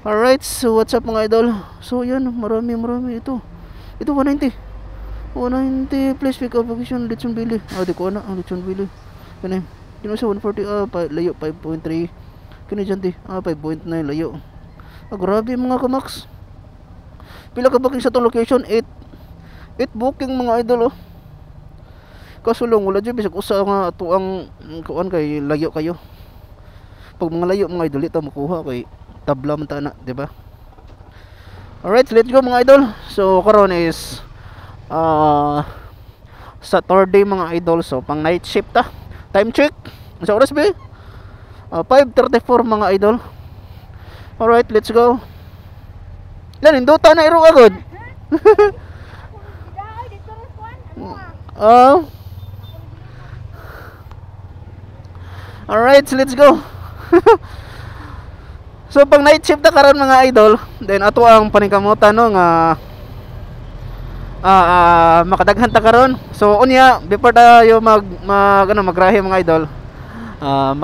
Alright, so what's up mga idol? So yan, marami ito. Ito 190. 190 plus pick up location Lechon Billy. Di ko na ang Lechon Billy. Kani. Kino sa 140 layo 5.3. Kini dyan 5.9 layo. Grabe mga kamax. Pila ka booking sa tong location? 8 booking mga idol Kaso lang wala dyan bisag usa nga ato ang kuan kay layo kayo. Pag mga layo mga idol ito makuha kay tabla man ta na, di ba? Alright, let's go mga idol. So karon is Saturday mga idol. So pang night shift Time check. Sa oras ba? 5:34 mga idol. Alright, let's go. Lan induta na iro agad. Alright, let's go. So pang night shift na karon mga idol, then ato ang paningkamutan nga makadaghan ta karon. So unya before tayo magrahe mga idol,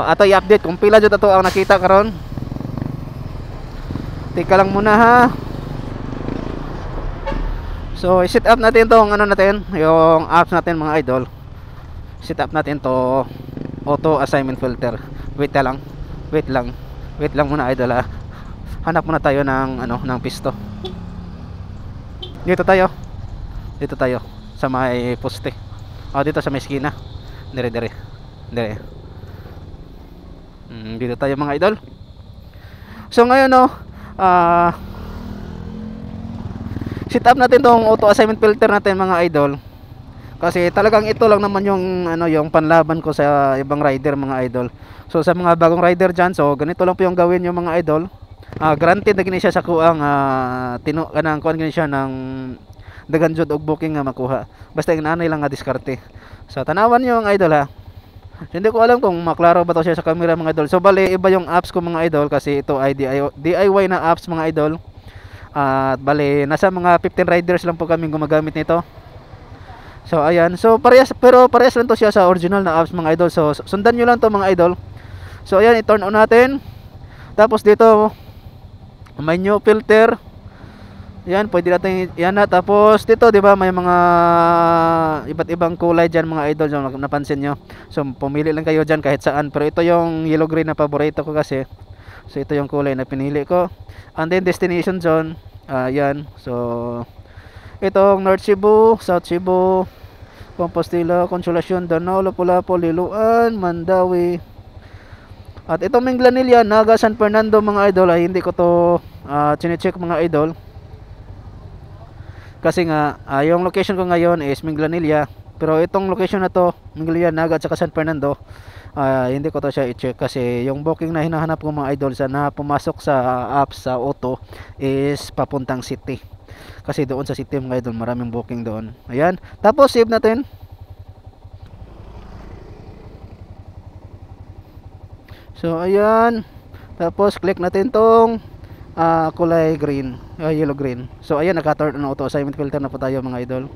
ato i-update kung pila jud ato ang nakita karon. Tika lang muna ha. So i-set up natin tong yung apps natin mga idol. Set up natin to auto assignment filter. Wait lang muna idol ha. Hanap muna tayo ng pisto. Dito tayo sa may poste. Dito sa may eskina. Dire. Dito tayo mga idol. So ngayon set up natin tong auto assignment filter natin mga idol. Kasi talagang ito lang naman yung panlaban ko sa ibang rider mga idol. So sa mga bagong rider dyan, so ganito lang po yung gawin yung mga idol. Granted na gini siya sa kuang kuan gini siya ng dagan jud og booking nga makuha. Basta inaanay lang nga diskarte. So tanawan niyo mga idol ha. Hindi ko alam kung maklaro ba to siya sa camera mga idol. So bali iba yung apps ko mga idol kasi ito ay DIY na apps mga idol. At bali nasa mga 15 riders lang po kami gumagamit nito. So ayan, so parehas lang to siya sa original na apps mga idol. So sundan nyo lang to mga idol. So ayan, i-turn on natin. Tapos dito may new filter. Yan, pwede natin yan na. Tapos dito 'di ba may mga iba't ibang kulay diyan mga idol, yung napansin nyo. So pumili lang kayo diyan kahit saan. Pero ito yung yellow green na paborito ko kasi. So ito yung kulay na pinili ko. And then destination zone. Yan. So itong North Cebu, South Cebu, Compostela, Consolacion, Danao, Lapu-Lapu, Liloan, Mandawi. At itong Minglanilla, Naga, San Fernando mga idol ay hindi ko to chine-check mga idol. Kasi nga yung location ko ngayon is Minglanilla. Pero itong location na to, Minglanilla, Naga at saka San Fernando, hindi ko to siya i-check kasi yung booking na hinahanap ko mga idol na pumasok sa apps sa auto is papuntang city. Kasi doon sa city mga idol maraming booking doon. Ayan, tapos save natin. So ayan, tapos click natin tong kulay green, yellow green. So ayan, naka-turn on auto assignment filter na po tayo mga idol.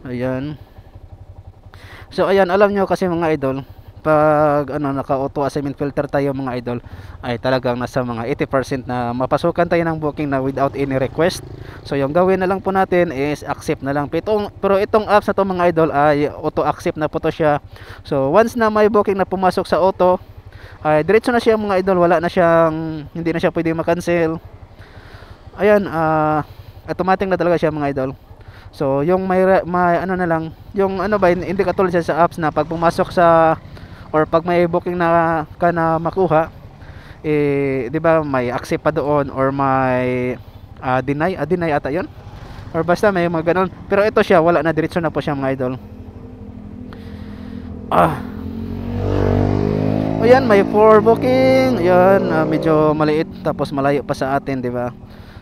Ayan. So ayan, alam nyo kasi mga idol, pag naka-auto assignment filter tayo mga idol, ay talagang nasa mga 80% na mapasukan tayo ng booking na without any request. So yung gawin na lang po natin is accept na lang. Pero itong apps na to mga idol ay auto accept na po to siya. So once na may booking na pumasok sa auto, ay diretso na siya mga idol, hindi na siya pwede ma-cancel. Ayan, automatic na talaga siya mga idol. So yung may na lang, yung hindi katulad siya sa apps na pag pumasok sa or pag may booking na makuha, di ba may accept pa doon or may deny ata yun, or basta may mga ganun. Pero ito siya, wala na, diretso na po siya mga idol. Ayan, may 4 booking. Ayan, medyo maliit tapos malayo pa sa atin, di ba?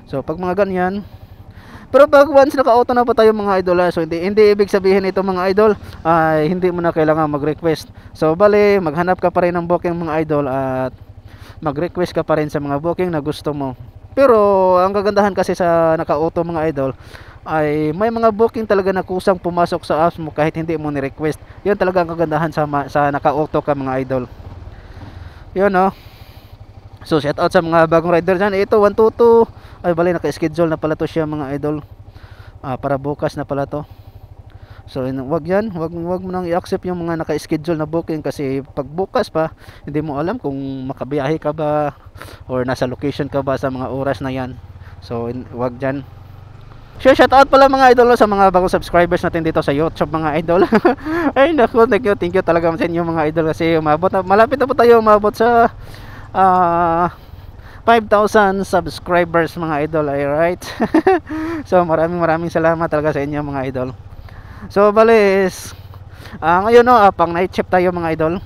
So pag mga ganyan. Pero pag once naka-auto na po tayo mga idol, so hindi ibig sabihin ito mga idol ay hindi mo na kailangan mag-request. So bali, maghanap ka pa rin ng booking mga idol at mag-request ka pa rin sa mga booking na gusto mo. Pero ang kagandahan kasi sa naka-auto mga idol ay may mga booking talaga na kusang pumasok sa apps mo kahit hindi mo ni-request. Yun talaga ang kagandahan sa naka-auto ka mga idol. Yun So shout out sa mga bagong rider dyan. Ito 122. Ay bali naka-schedule na pala to siya mga idol. Para bukas na pala to. So wag yan, wag mo nang i-accept yung mga naka-schedule na booking kasi pag bukas pa, hindi mo alam kung makabiyahe ka ba or nasa location ka ba sa mga oras na yan. So wag dyan. Sure, shout out pala mga idol sa mga bagong subscribers natin dito sa YouTube mga idol. Ay naku, thank you talaga sa inyo mga idol kasi malapit na po tayo umabot sa 5,000 subscribers mga idol, ay right. So maraming salamat talaga sa inyo mga idol. So balis ngayon pang night shift tayo mga idol.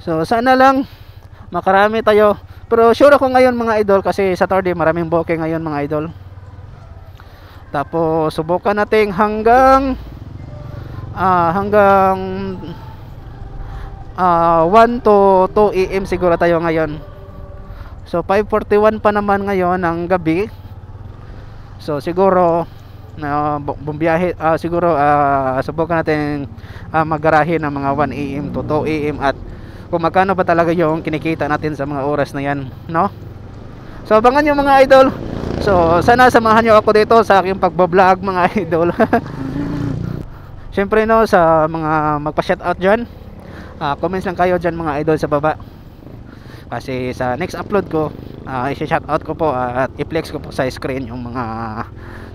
So sana lang makarami tayo. Pero sure ako ngayon mga idol kasi Saturday maraming booking ngayon mga idol. Tapos subukan natin hanggang 1 to 2 AM siguro tayo ngayon. So 5:41 pa naman ngayon ng gabi. So siguro bumbiyahe siguro subukan natin maggarahe ng mga 1 AM to 2 AM at kung magkano ba talaga yung kinikita natin sa mga oras na yan, no? So abangan nyo mga idol. So sana samahan nyo ako dito sa aking pagbablog mga idol. Syempre no, sa mga magpa-shoutout dyan, comments lang kayo dyan mga idol sa baba. Kasi sa next upload ko, i-shoutout ko po at i-flex ko po sa screen yung mga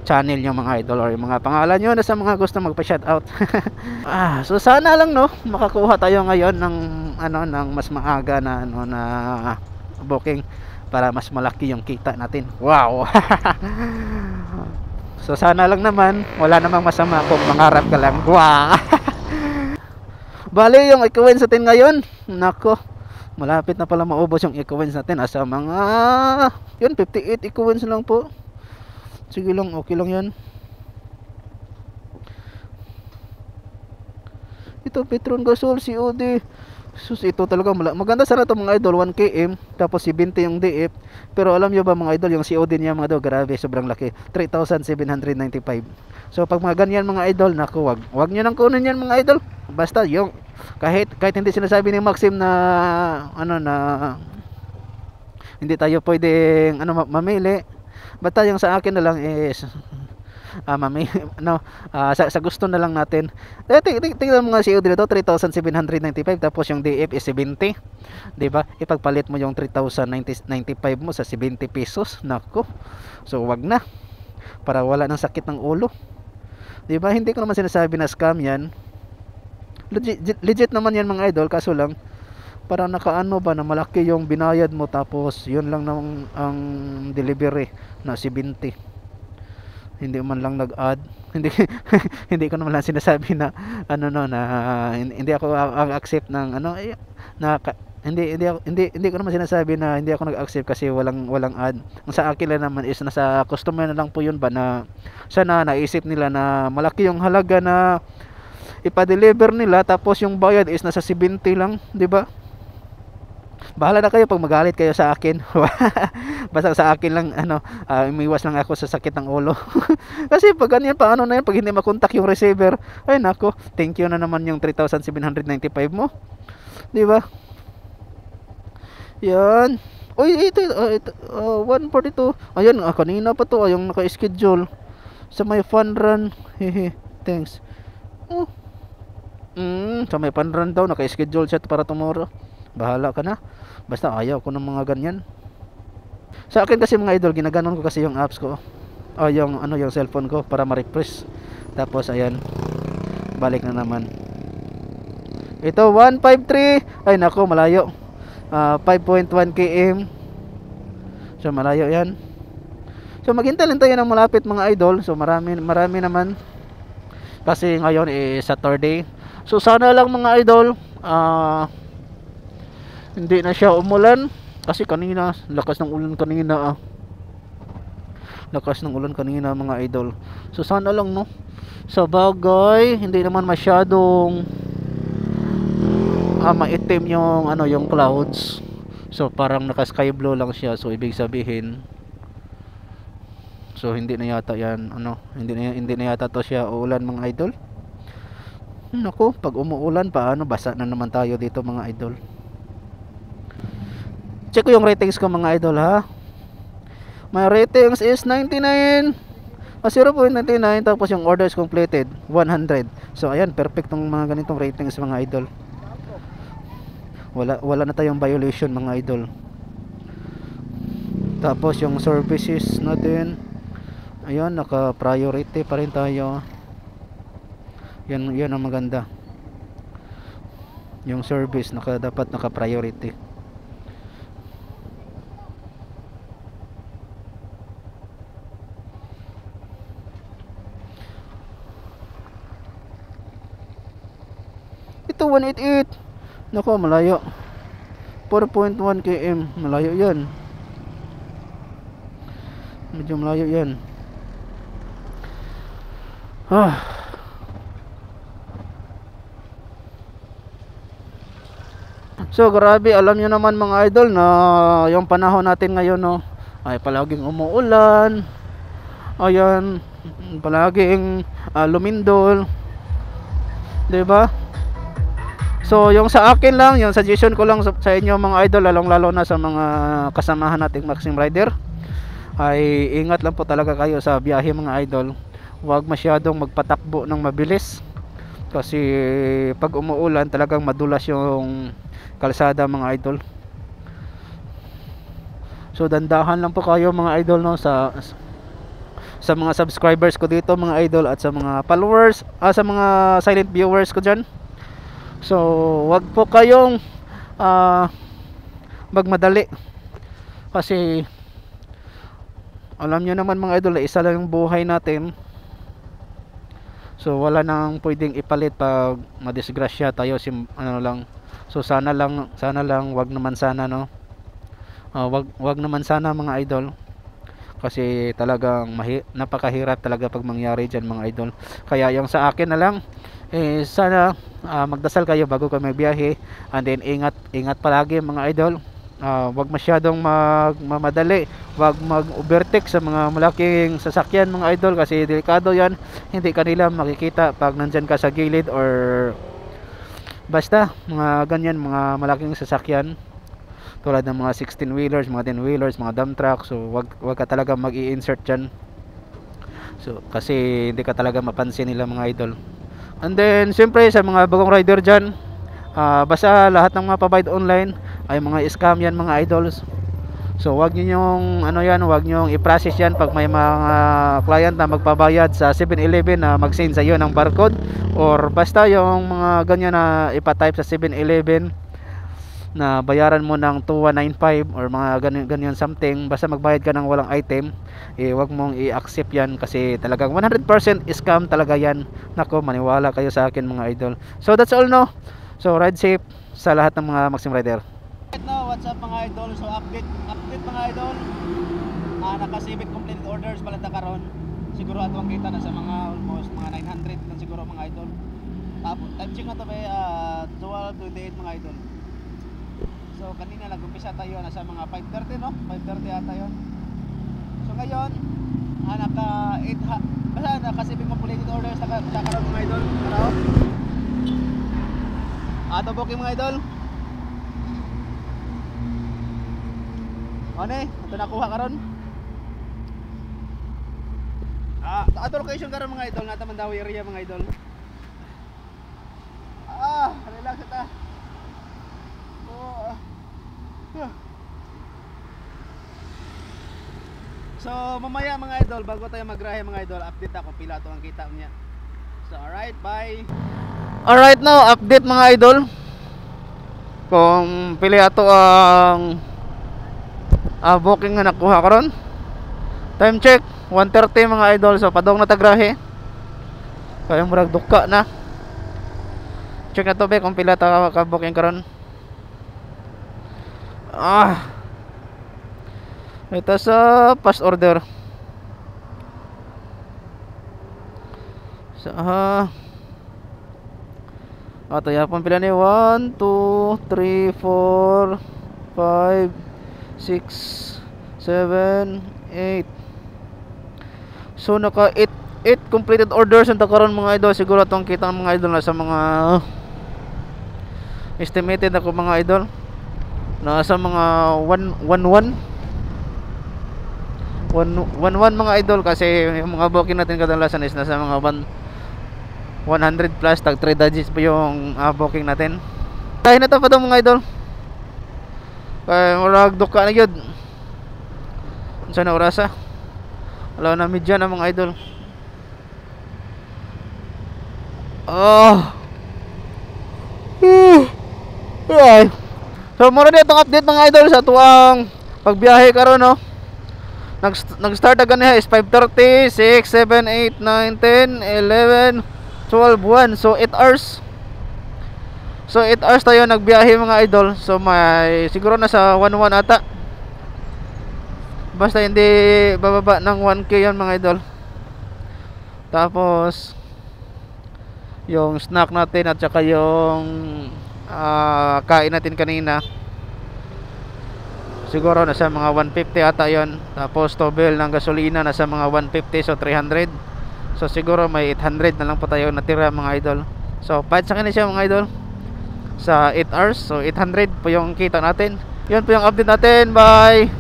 channel nyo mga idol or yung mga pangalan nyo na sa mga gusto magpa-shoutout. So sana lang no, makakuha tayo ngayon ng ng mas maaga na na booking para mas malaki yung kita natin. Wow. So sana lang naman wala namang masama kung mangarap ka lang. Wow. Bali yung eco-wins natin ngayon, nako, malapit na pala maubos yung eco-wins natin. Asa mga yun 58 eco-wins lang po. Sige lang, okay lang yan. Ito Petron Gasol COD. Sus, ito talaga maganda sana to mga idol. 1 km tapos 70 yung DF. Pero alam nyo ba mga idol, yung COD niya mga idol, grabe, sobrang laki, 3,795. So pag mga ganyan mga idol, naku, wag nyo nang kunin yan mga idol. Basta yung kahit hindi sinasabi ni Maxim na na hindi tayo pwedeng mamili. Basta yung sa akin na lang is sa gusto na lang natin. Tingnan mo nga si COD dito 3,795 tapos yung DF is 70. 'Di ba? Ipagpalit mo yung 3,095 mo sa 70 pesos. Nako. So wag na. Para wala ng sakit ng ulo. 'Di ba? Hindi ko naman sinasabi na scam 'yan. Legit naman 'yan mga idol, kaso lang parang nakaano ba na malaki yung binayad mo tapos yun lang nang ang delivery na 70. Hindi man lang nag-add. Hindi hindi ko naman lang sinasabi na na hindi ako accept ng hindi ko naman sinasabi na hindi ako nag-accept kasi walang add. Ang sa akin lang naman is nasa customer na lang po yun ba na sana naisip nila na malaki yung halaga na ipa-deliver nila tapos yung bayad is nasa 70 lang, 'di ba? Bahala na kayo pag magalit kayo sa akin. Basta sa akin lang umiwas lang ako sa sakit ng ulo. Kasi pag ganyan paano na yan pag hindi makontak yung receiver, ay nako, thank you na naman yung 3,795 mo, di ba? Yan. Uy, ito 142. Ayun, kanina pa to yung naka-schedule sa may fun run. Hehe, thanks. Sa may fun run daw naka-schedule siya para tomorrow. Bahala ka na. Basta ayaw ko ng mga ganyan. Sa akin kasi mga idol, ginaganon ko kasi yung apps ko. Yung cellphone ko para ma-refresh. Tapos ayan, balik na naman. Ito 153. Ay nako, malayo. 5.1 km. So malayo 'yan. So maghintay lang tayo ng malapit mga idol. So marami naman. Kasi ngayon Saturday. So sana lang mga idol hindi na siya umulan kasi kanina lakas ng ulan kanina lakas ng ulan kanina mga idol. So sana lang no, sa bagay hindi naman masyadong maitim yung yung clouds. So parang naka sky blue lang siya, so ibig sabihin so hindi na yata yan hindi na yata to siya uulan mga idol. Naku, pag umuulan paano, basa na naman tayo dito mga idol. check ko yung ratings ko mga idol ha. My ratings is 99, 0.99, tapos yung orders completed 100. So ayan, perfect tong mga ganitong ratings mga idol. Wala na tayong violation mga idol. Tapos yung services natin, ayan, naka priority pa rin tayo. Yan ang maganda. Yung service dapat naka priority. Ito 188. Nako, malayo. 4.1 km, malayo 'yan. Medyo malayo 'yan. So grabe, alam niyo naman mga idol na yung panahon natin ngayon no, ay palaging umuulan. Ayan, palaging lumindol. 'Di ba? So yung sa akin lang, yung suggestion ko lang sa inyo mga idol, lalong-lalo na sa mga kasamahan nating Maxim Rider, ay ingat lang po talaga kayo sa biyahe mga idol. Huwag masyadong magpatakbo ng mabilis kasi pag umuulan talagang madulas yung kalsada mga idol. So dandahan lang po kayo mga idol no, sa mga subscribers ko dito mga idol, at sa mga followers, sa mga silent viewers ko dyan. So wag po kayong magmadali kasi alam nyo naman mga idol, isa lang yung buhay natin. So wala nang pwedeng ipalit pag madisgrasya tayo ano lang. So sana lang wag naman sana no. Wag naman sana mga idol. Kasi talagang napakahirap talaga pag mangyari diyan mga idol. Kaya yung sa akin na lang sana magdasal kayo bago kayo magbiyahe, and then ingat palagi mga idol. Wag masyadong mamadali, wag mag-overtake sa mga malaking sasakyan mga idol kasi delikado yan. Hindi kanila makikita pag nandyan ka sa gilid or basta mga ganyan, mga malaking sasakyan tulad ng mga 16 wheelers, mga 10 wheelers, mga dump truck. So wag ka talaga mag-i-insert dyan. So kasi hindi ka talaga mapansin nila mga idol. And then siyempre sa mga bagong rider dyan, basta lahat ng mga pabide online ay mga scam yan mga idols. So wag niyo yung wag niyo i-process yan pag may mga client na magpabayad sa 7-Eleven na mag-send sa iyo ng barcode, or basta yung mga ganyan na ipa-type sa 7-Eleven na bayaran mo ng 2195 or mga ganyan something, basta magbayad ka ng walang item, wag mong i-accept yan kasi talagang 100% scam talaga yan. Nako, maniwala kayo sa akin mga idol. So that's all no. So ride safe sa lahat ng mga Maxim Rider. No, what's up mga idol? So update mga idol. Naka-civic completed orders pala ta karon. Siguro ato ang kita na sa mga almost mga 900 lang siguro mga idol. Tapos time check na to ba 12:28 mga idol. So kanina lang umpisa tayo na sa mga 5:30 no? 5:30 ata 'yon. So ngayon basta naka-civic completed orders ta karon mga idol. Ano? Ato booking mga idol. Ano ito nakuha karon? Ato location karon mga idol, nata Mandawi area mga idol. Relax ta. So mamaya mga idol, bago tayo magrahe mga idol, update ako pila to ang kita niya. So alright, bye. Alright now, update mga idol. Kung pili ato ang booking nga nakuha karon. Time check 1:30 mga idol. So padong na tagrahe. Kaya murag duka na. Check na to be kung pila ta ka booking karon. Ito sa past order. So ato yapon pila ni 1 2 3 4 5 6 7 8. So naka 8 completed orders ang karon mga idol. Siguro itong kita mga idol na sa mga estimated ako mga idol. Nasa mga 111 mga idol, kasi yung mga booking natin kadalasan is nasa mga 100 plus, tag 3 digits pa yung booking natin. Kaya na pa mga idol. Kaya murag duka na yun. Saan na orasa? Wala na medya na mga idol. Ay. So mura na itong update mga idol sa tuwang pagbiyahe karon, no. Nag-start agad niya is 5:30, 6, 7, 8, 9, 10, 11, 12, 1. So 8 hours. So 8 hours tayo nagbiyahe mga idol. So may siguro nasa 1-1 ata. Basta hindi bababa ng 1K yan mga idol. Tapos yung snack natin at saka yung kain natin kanina, siguro nasa mga 150 ata yon. Tapos total ng gasolina nasa mga 150, so 300. So siguro may 800 na lang po tayo natira mga idol. So pahit sa kanina siya mga idol sa 8 hours. So 800 po yung kita natin. Yun po yung update natin. Bye.